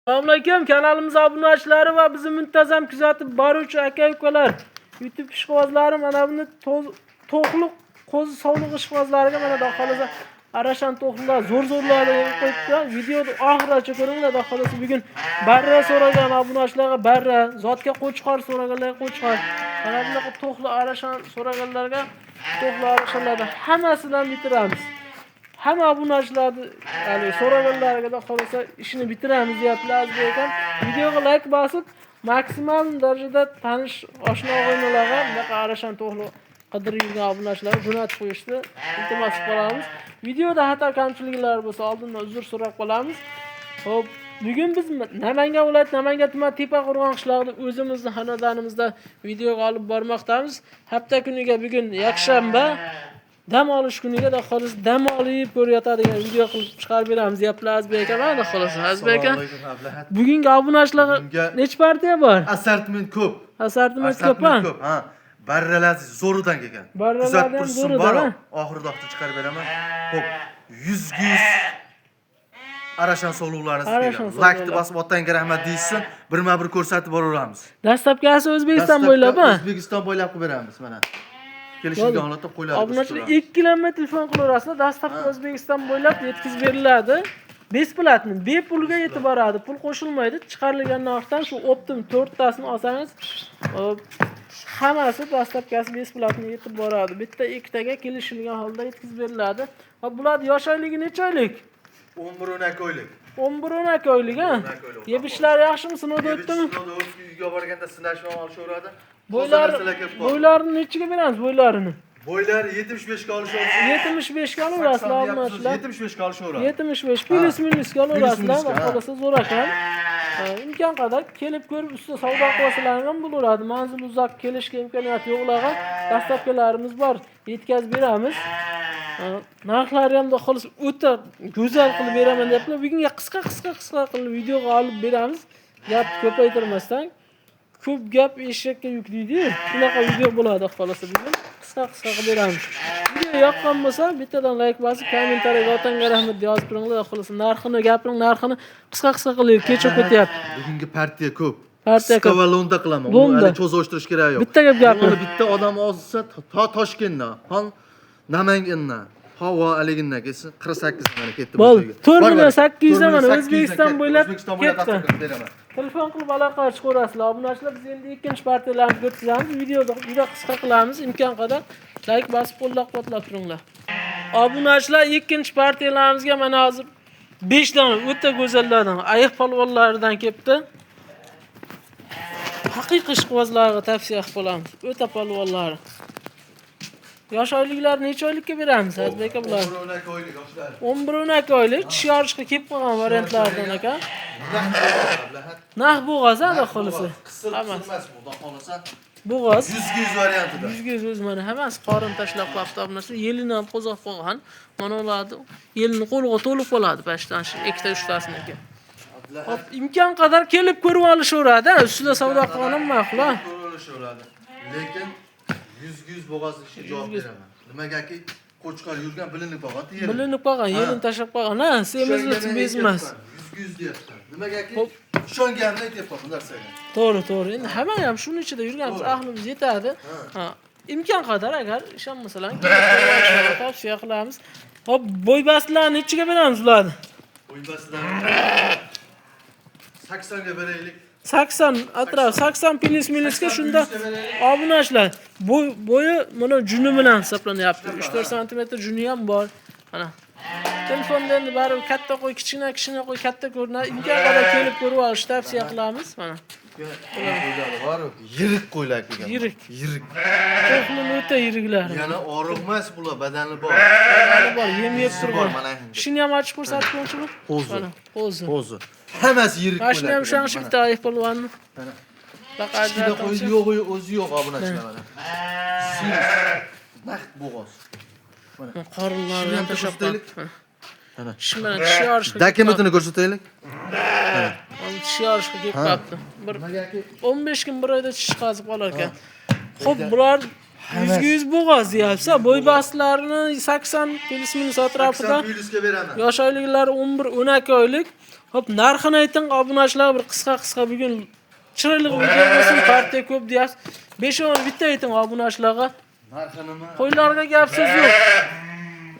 Assalomu alaykum kanalimiz obunachilari va bizni muntazam kuzatib boruvchi aka-ukalar. YouTube ishqibozlari mana buni to'qliq qo'zi sovliq ishqibozlariga mana xudo xolasa arashan to'qliqlar zo'r-zo'rlarni qo'yib qo'yibdi. Videoni oxirigacha ko'ringlar, xudo xolasa bugun barra so'ragan obunachilarga barra, zotga qo'chqor so'raganlarga qo'chqor, mana bunaqa to'qli arashan so'raganlarga to'qli arashanlarni hammasidan bitiramiz. Hamma obunachilarni hali so'raganlariga xudo xolasa ishini bitiramiz deyaptilar Azizbek akam. Videoga like bosib, maksimal darajada tanish oshna og'aynilarga bunaqa arashan to'qli qidirib yurgan obunachilarga jo'natib qo'yishni iltimos qilib qolamiz. Videoda xato kamchiliklar bo'lsa oldindan uzr so'rab qolamiz. Xo'p, bugun biz Namangan viloyati Namangan tuman Tepaqo'rg'on qishlog'ida o'zimizni xonadonimizda videoga olib bormoqdamiz. Hafta kuniga bugun yakshanba, dam olish kuniga da xolis dam olib ko'rayotadigan video qilib chiqarib beramiz deyaptilar Azizbek aka. Mana xolos Azizbek aka. Assalomu alaykum, Ablahat. Bugungi obunachilarga Bugunga necha partiya bor? Assortiment ko'p. Assortiment ko'p ha? Assortiment ko'p, ha. Barralar zo'ridan kelgan. Barralardan Kuzatib tursin zo'ridan, bor. ha? Oxirida oxirida chiqarib beraman. Xo'p, 100 100 arashan sovliqlarni Arashan kelgan. sovliqlar. Laykni bosib otangga rahmat deyishsin, birma-bir ko'rsatib boraveramiz. Dastlabkisi O'zbekiston Dastlabki bo'ylab ha? O'zbekiston bo'ylab qilib beramiz mana. Kelishilgan holatda qo'ylarni Obunachilar ikkilanmay telefon qilaverasizlar. Dastlabki O'zbekiston bo'ylab yetkazib beriladi. Bесплатно, bepulga yetib boradi. Pul qo'shilmaydi. Chiqarilgan narxdan shu оптом to'rttasini olsangiz, hammasi dastlabkasi bесплатно yetib boradi. Bitta ikkitaga kelishilgan holda yetkazib beriladi. Va bular yosh oyligi necha oylik? 11 12 oylik. 11 12 oylik ha? 12 oylik. Yeb ishlari yaxshimi? Sinovda o'tdimi? Sinovda o'tdi, uyga borganda sinashma olishaveradi. Bo'ylari Toza narsalar kelib qoldi. Bo'ylarini nechiga beramiz bo'ylarini? Bo'ylari 75 ga olishaversin. 75 ga olaverasizlar obunachilar. 75 ga olishaveradi. 75 plyus minusga olaverasizlar. Plyus minusga, ha. Xohlasa zo'r ekan. Ha, imkon qadar kelib ko'rib ustida savdo qilsalar ham bo'laveradi. Manzil uzoq, kelishga imkoniyati yo'qlarga dastlabkilarimiz bor, yetkazib beramiz. Ha, narxlari ham xolos o'ta go'zal qilib beraman deyaptilar. Bugunga qisqa qisqa qisqa qilib videoga olib beramiz. Gap ko'paytirmasdan. Ko'p gap eshakka yuk deydi-yu. Shunaqa video bo'ladi xohlasa bugun. Qisqa qisqa qilib beramiz. Video yoqqan bo'lsa, bittadan like bosib, kommentariyaga otangga rahmat deb yozib turinglar. Xohlasa narxini gapiring, narxini qisqa qisqa qilib kechib ketyapti. Bugungi partiya ko'p. Partiya Qisqa ko'p. va lo'nda qilaman. Uni Lo'nda. hali cho'zoshtirish kerak yo'q. Bitta gap gapir. Buni bitta odam ozsa to Toshkentdan, ho Namangandan, ho va haligindan kelsin 48 mana ketdi bu Bo'ldi. joyga. 4 Bor, million bor. 800 4 mana million O'zbekiston 800 bo'ylab O'zbekiston bo'ylab ketdi. dastur qilib beraman. Telefon qilib aloqaga chiqaverasizlar. Obunachilar, biz endi ikkinchi partiyalarimizni o'tkazamiz. Videoni juda qisqa qilamiz. Imkon qadar like bosib qo'llab-quvvatlab turinglar. Obunachilar, ikkinchi partiyalarimizga mana hozir 5 dona o'ta go'zallardan, ayiq polvonlaridan kelibdi. Haqiqiy ishqibozlarga tavsiya qilib qolamiz. O'ta polvonlari. Yosh oyliklarni necha oylikka beramiz, Azizbek aka bular? 11 12 oylik yoshlar. 11 12 oylik tish yorishga kelib qolgan variantlardan aka. Naq bo'g'oz ha, xudo xolasa. Qisir Hammasi. emas bu, xudo xolasa. Bo'g'oz. 100 100 variantida. Yuzga yuz o'zi mana hammasi qorin tashlab qo'yibdi obunachilar. Yelini ham qo'zg'ab qo'ygan. Mana ularni yelini qo'liga to'lib qoladi pashtan shu ikkita uchtasiniki. Hop, imkon qadar kelib ko'rib olishaveradi, ha, ustida savdo qilgan ham ma'qul, ha. Ko'rilishaveradi. Lekin 100 100 bo'g'oz ishga javob beraman. Nimagaki qo'chqor yurgan bilinib qolgan yeri. Bilinib qolgan, yelini tashlab qo'ygan, ha, semizlik bezmas. 100 100 deyapman. Nimagaki Xo'p. ishonganimni aytyapman bu narsaga. To'g'ri, to'g'ri. Endi hamma ham shuni ichida yurganmiz, ahlimiz yetadi. Ha, imkon qadar agar ishonmasalar, kelib ko'rib olishlarini tavsiya qilamiz. Hop, bo'ybastlarni nechiga beramiz ularni? O'yinbaslarni 80 ga beraylik. 80 atrof 80 plyus minusga shunda obunachilar bo'y bo'yi mana juni bilan hisoblanyapti. 3-4 santimetr juni ham bor. Mana telefonda endi baribir katta qo'y, kichkina kichkina qo'y katta ko'rinadi. Imkon qadar kelib ko'rib olishni tavsiya qilamiz. Mana Qo'ylari bor, yirik qo'ylar kelgan. Yirik. Yirik. To'qlim o'ta yiriklari. Yana oriq emas bular, badani bor. Badani bor, yem yeb Bor turgan. mana endi. Shuni ham ochib ko'rsatib qo'yingchi. Qo'zi. Mana qo'zi. Qo'zi. Hammasi yirik Mana shuni ham qo'ylar. o'sha bitta ayiq polvonni. Mana. Baqa Kichkina qo'y ajratamiz. yo'q, o'zi yo'q obunachilar mana. Semiz. Naq bo'g'oz. Qorinlarini Shuni ham ham tashlab ko'rsataylik. qo'yibdi. Mana. Shu bilan tish yorishga kelib Dokumentini ko'rsataylik. qolibdi. Tish yorishga kelib qolibdi. Bir Nimagaki 15 kun bir oyda tish qazib qolar ekan. Xo'p, bular 100 100 bo'g'oz deyapsiz. Bo'y bastlarini 80 plyus minus atrofida. 80 plyusga beraman. Yosh oyliklari 11 12 oylik. Xo'p, narxini ayting, obunachilar bir qisqa-qisqa bugun chiroyli video bo'lsin, partiya ko'p deyapsiz. 5-10 bitta ayting obunachilarga. Narxi nima? Qo'ylarga gap so'z yo'q.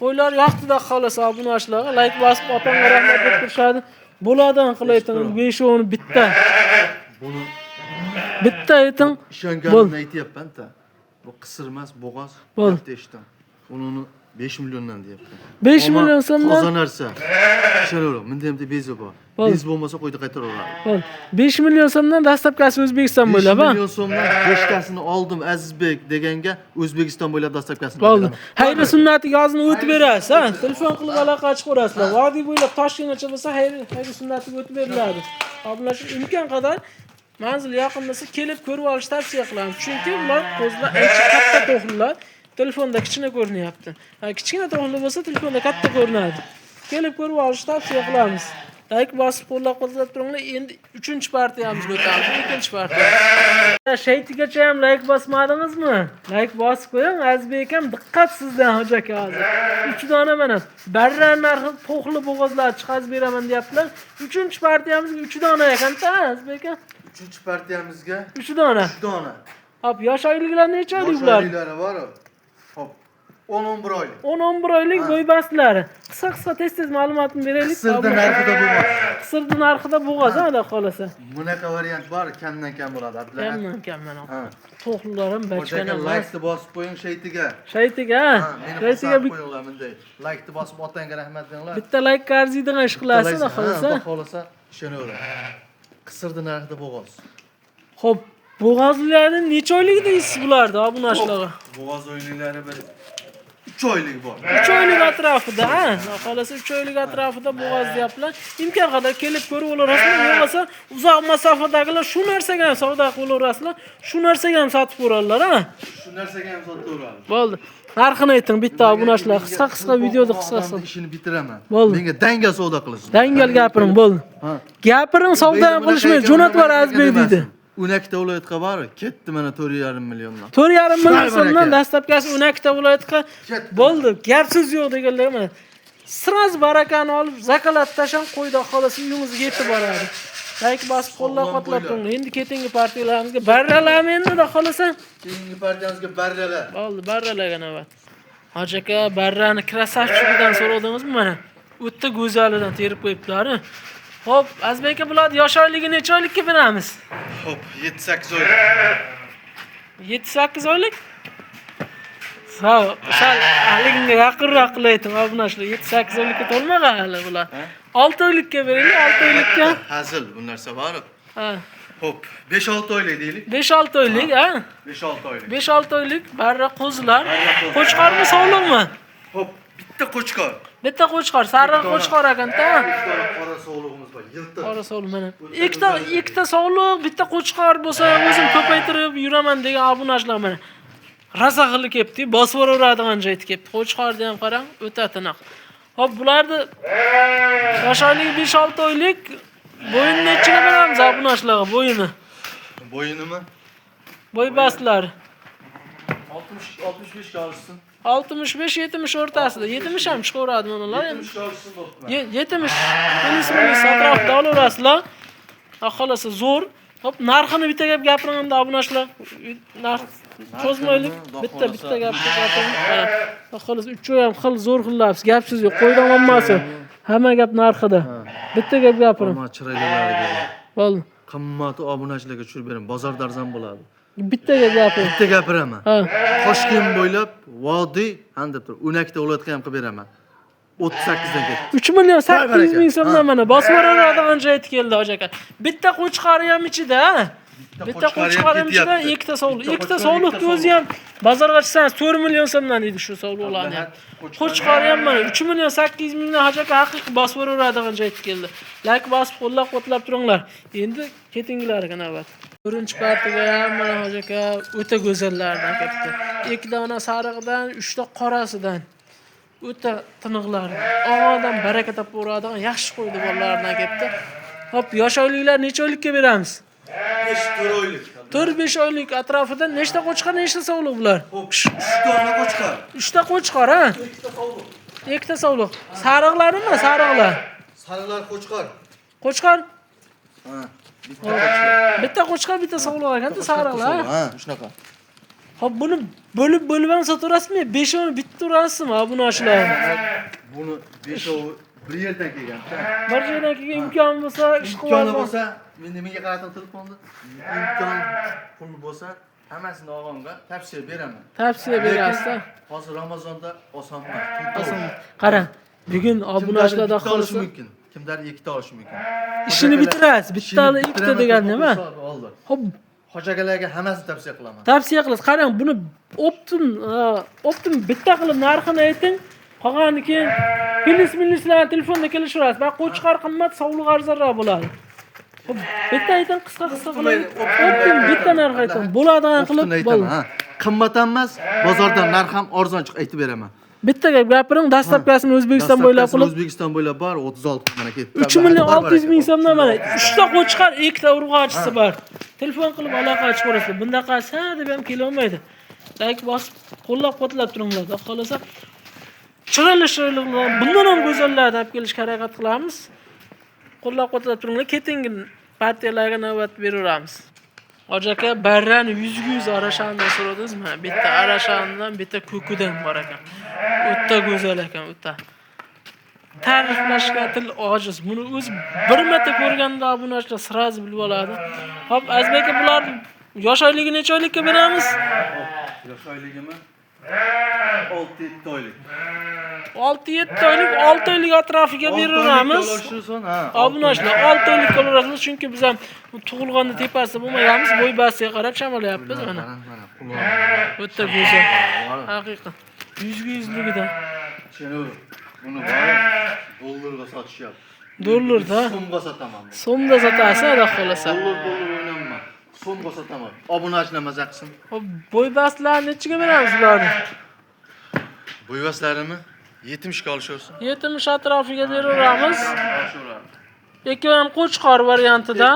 Qo'ylar yoqdi-da xolos obunachilarga. Like bosib opamga rahmat deb turishadi. Bo'ladigan qilib ayting, 5-10 bitta. Buni Bitta ayting. ishonganimni aytyapman-da. Bu qisir emas, bo'g'oz. Bo'ldi. Bitta eshitdim. Uni 5 milliondan deyapti. 5 million so'mdan. Toza narsa. Ishonaverib, bunda ham bezi bor. Bo'ldi. Bez bo'lmasa qo'ydi qaytaraveradi. Bo'ldi. 5 million so'mdan dastlabkasi O'zbekiston 5 bo'ylab, ha? million so'mdan 5 tasini oldim Azizbek deganga O'zbekiston bo'ylab dastlabkasini Bo'ldi. qaytaraman. Xayri sunnati yozini o'tib berasiz, ha? Telefon qilib aloqa chiqarasizlar. Vodiy bo'ylab Toshkentgacha bo'lsa, xayri sunnati o'tib beriladi. Obunachi imkon qadar manzil yaqin bo'lsa kelib ko'rib olish tavsiya qilamiz. Chunki ular qo'zlar ancha katta to'xlilar, telefonda kichkina ko'rinyapti. Ha, kichkina to'xli bo'lsa telefonda katta ko'rinadi. Kelib ko'rib olish tavsiya qilamiz. Like bosib qo'llab-quvvatlab turinglar. Endi 3-partiyamizga o'tamiz. 2 partiya. Shaytigacha ham like bosmadingizmi? Like bosib qo'ying, Azizbek akam diqqat sizdan hoji aka hozir. 3 dona mana barra narxi to'xli bo'g'ozlar chiqazib beraman deyaptilar. 3-partiyamizga 3 dona ekan-da, Azizbek aka. 3-partiyamizga 3 dona. 3 dona. Hop, yosh oyliklar necha oylik Yosh bular? oyliklari bor. Hop. 10-11 oylik. 10-11 oylik bo'ybastlari. Qisqa-qisqa tez-tez ma'lumotni beraylik. Qisirda narxida bo'lmas. Qisirda narxida bo'g'oz, ha, xudo xolasa. Bunaqa variant bor, kamdan kam bo'ladi. Abdulla. Kamdan kam mana. Ha. To'xlilar ham Hoji aka bachkana emas. like-ni bosib qo'ying shaytiga. Shaytiga, ha. Ha, meni Shaytiga xursand qo'yinglar bunday. Like-ni bosib otangga rahmat denglar. bitta like arziydigan ish qilasiz, xudo xolasa. Xudo xolasa ishonaveradi. Qisirda narxida bo'g'oz. Xo'p, bo'g'ozlarni necha oylik deysiz bularni obunachilarga? Bo'g'oz oyliklari bir 3 oylik bor. 3 oylik atrofida, ha? Xudo xolasa 3 oylik atrofida bo'g'oz deyaptilar. Imkon qadar kelib ko'rib olaverasizlar, bo'lmasa uzoq masofadagilar shu narsaga ham savdo qilaverasizlar, shu narsaga ham sotib ko'radilar, ha? Shu narsaga ham sotaveradi. Bo'ldi. Narxini ayting bitta obunachilar. Qisqa-qisqa videoda qisqa-qisqa. Ishini bitiraman. Bo'ldi. Menga dangal savdo qilsin. Dangal gapiring, bo'ldi. Ha. Gapiring, savdo ham qilishmaydi, jo'natib yubor Azizbek deydi. 12 ta viloyatga bor, ketdi mana 4,5 milliondan. 4,5 million so'mdan baraka. dastlabkasi 12 ta viloyatga Ketdi. bo'ldi. Gap so'z yo'q deganlar mana. Sraz barakani olib, zakalat tashlang, qo'yda xolasi uyingizga yetib boradi. Like bosib qo'llab-quvvatlab Sog'lom turing. Endi ketingi partiyalarimizga barralarmi endi xudo xolasa? Keyingi partiyamizga barralar. Bo'ldi, barralarga navbat. Hoji aka, barrani krasavchigidan so'radingizmi mana? O'ta go'zalidan terib qo'yibdilar. Xo'p, Azizbek aka, bularni yosh oyligi necha oylikka beramiz? Hop, 7-8 oylik. 7-8 oylik? Sal, sal haligingga yaqinroq qilib ayting, obunachilar. 7-8 oylikka to'lmagan hali bular. 6 oylikka beraylik, 6 oylikka. Hazil bu narsa bor. Ha, Hop, 5-6 oylik deylik. 5-6 oylik, ha? 5-6 oylik. 5-6 oylik barra qo'zilar. Barra qo'zi. Qo'chqormi, sovliqmi? Hop, bitta qo'chqor. Bitta qo'chqor, sariq qo'chqor ekan-da. Ikkita qora sovlig'imiz bor, yiltir. Qora sovliq mana. Ikkita sovliq, bitta qo'chqor bo'lsa, o'zim ko'paytirib yuraman degan obunachilar mana. Rosa xili kelibdi, bosib yuboradigan joyga kelibdi. Qo'chqorni ham qarang, o'ta tiniq. Hop, bularni yosh oyligi 5-6 oylik bo'yini nechiga beramiz obunachilarga bo'yini? Bo'yinimi? Bo'y bastlar. 60 65 ga olishsin. 65-70 o'rtasida. 70 ham chiqaveradi mana ular. 70 ga olishsin bo'pti. 70 milis atrofida olaverasizlar. Xudo zo'r. Hop, narxini bitta gap gapiring endi obunachilar. Narx cho'zmaylik. Bitta bitta gap gapiring. Ha, Xudo uchovi ham xil zo'r xillabsiz. Gap so'z yo'q. Qo'ydan olmasi. Hamma gap narxida. Bitta gap gapiring. Ammo chiroylilariga. Bo'ldi. Qimmati obunachilarga tushirib beraman. Bozorda arzon bo'ladi. Bitta gap gapiring. Bitta gapiraman. Ha. Toshkent bo'ylab vodiy ham deb turib 12 ta viloyatga ham qilib beraman. 38 dan ketdi. 3 million 800 ming baraka. so'mdan mana bosib yuboradigan joy keldi hoji aka. Bitta qo'chqori ham ichida, ha? Bitta qo'chqori ham qo'chqori ham ichida, ketyapti. ikkita sovliq. Bitta Ikkita qo'chqor, sovliqni ikkita o'zi ham bozorga chiqsangiz 4 million so'mdan deydi shu sovliqlarni ham. Qo'chqori ham mana 3 million 800 mingdan hoji aka haqiqiy bosib yuboradigan joy keldi. Like bosib qo'llab-quvvatlab turinglar. Endi ketinglarga navbat. Birinchi partiyaga ham mana hoji aka o'ta go'zallardan kelibdi. 2 dona sarig'idan, 3 ta qorasidan. O'ta tiniqlar, og'adan baraka topib yaxshi qo'ydi bolalardan kelibdi. Hop, yosh oyliklar necha oylikka beramiz? 5-4 oylik. 4-5 oylik atrofida nechta qo'chqor, nechta sovliq bular? Hop, 3 dona qo'chqor. 3 ta qo'chqor, ha? Ikkita sovliq. 2 ta sovliq. Sariqlarimi, sariqlar? Sariqlar qo'chqor. Qo'chqor? Ha, bitta qo'chqor. Bitta qo'chqor, bitta sog'liq ekan-da, sariqlar. Ha, shunaqa. Hop, buni bo'lib-bo'lib ham sotaverasizmi? Beshovini bitta urasizmi obunachilar? Buni beshovi bir yerdan kelgan. Bir yerdan kelgan imkon bo'lsa, ish Imkoni bo'lsa, men nimaga qaradim telefonni? Imkon pul bo'lsa, hammasini og'amga tavsiya beraman. Tavsiya berasiz-da. Hozir Ramazonda oson emas. Oson. Qarang, bugun obunachilarda Kimdir bitta olishi xohlasa mumkin, kimdir ikkita olishi mumkin. ishini bitirasiz, bittani ikkita degan nima? Hop, Hoji akalarga hammasini tavsiya qilaman. Tavsiya qilasiz. Qarang, buni optim bitta qilib narxini ayting. Qolganini keyin plyus minuslarni telefonda kelishaverasiz. Bak qo'chqor qimmat, sovliq arzonroq bo'ladi. Hop, bitta ayting, qisqa qisqa qilib. Optim bitta narx ayting. Bo'ladigan qilib aytaman, ha. Qimmat ham emas, bozordan narx ham arzon chiq aytib beraman. Bitta gap gapiring, dastlabkasini O'zbekiston bo'ylab qilib. O'zbekiston bo'ylab bor 36 mana ketdi. 3 million 600 ming so'mdan mana 3 ta qo'chqor, 2 ta urg'ochisi bor. Telefon qilib aloqa ochib ko'rasizlar. Bundaqasi ha deb ham kela olmaydi. Like bosib, qo'llab-quvvatlab turinglar. Xudo xolasa chiroyli chiroyli bundan ham go'zallarni olib kelishga harakat qilamiz. Qo'llab-quvvatlab turinglar. Ketingin partiyalarga navbat beraveramiz. Hoji aka barrani 100 arashandan so'radingizmi? Bitta arashandan, bitta ko'kidan bor ekan. O'ta go'zal ekan, o'ta. Ta'riflashga til ojiz. Buni o'zi bir marta ko'rganda obunachilar sразу bilib oladi. Hop, Azizbek aka, bular yosh oyligi necha oylikka beramiz? Yosh oyligimi? 6-7 oylik. 6-7 oylik, 6 oylik atrofiga beraveramiz. Obunachilar 6 oylik olaverasiz, chunki biz ham tug'ilganda tepasida bo'lmayapmiz, bo'y basiga qarab chamalayapmiz mana. O'ta go'zal. Haqiqat. 100'lügida. Buni bor, dollarga sotishyapti. Dollarda? So'mga sotaman. So'mda sotasiz, Alloh xolasa. Dollar o'ynamman. So'mga sotaman. Obunachilar maza qilsin. Hop, bo'ybastlarni nechiga beramiz ularni? Bo'ybastlarimni 70 ga olishaversin. 70 atrofiga beraveramiz. Ikkovi ham qo'chqor variantida.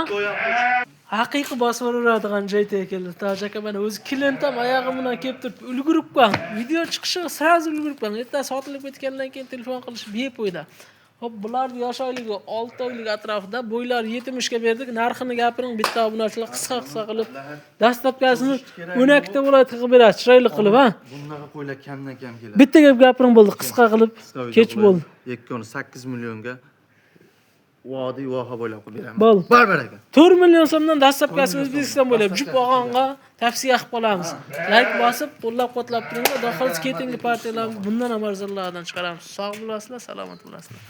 Haqiqiy bosib yuboradigan joyda keldi. Toj aka mana o'zi klient ham oyog'i bilan kelib turib ulguribman. Video chiqishi sразу ulguribman. Erta sotilib ketgandan keyin telefon qilish befoyda. Hop, bularning yosh oyligi 6 oylik atrofida, bo'ylari 70 ga berdik. Narxini gapiring, bitta obunachilar qisqa qisqa qilib dastlabkasini 12 ta bo'ladi qilib berasiz, chiroyli qilib, ha. Bunaqa qo'ylar kamdan kam keladi. Bitta gap gapiring bo'ldi, qisqa qilib. Kech bo'ldi. 2.8 millionga vodiy voha bo'ylab qilib beraman. Bo'ldi. Bor baraka. 4 million so'mdan dastlabkasi O'zbekiston bo'ylab jup og'onga tavsiya qilib qolamiz. Like bosib, qo'llab-quvvatlab turinglar. Xudo xohlasa ketingi partiyalarimiz bundan ham arzonlardan chiqaramiz. Sog' bo'lasizlar, salomat bo'lasizlar.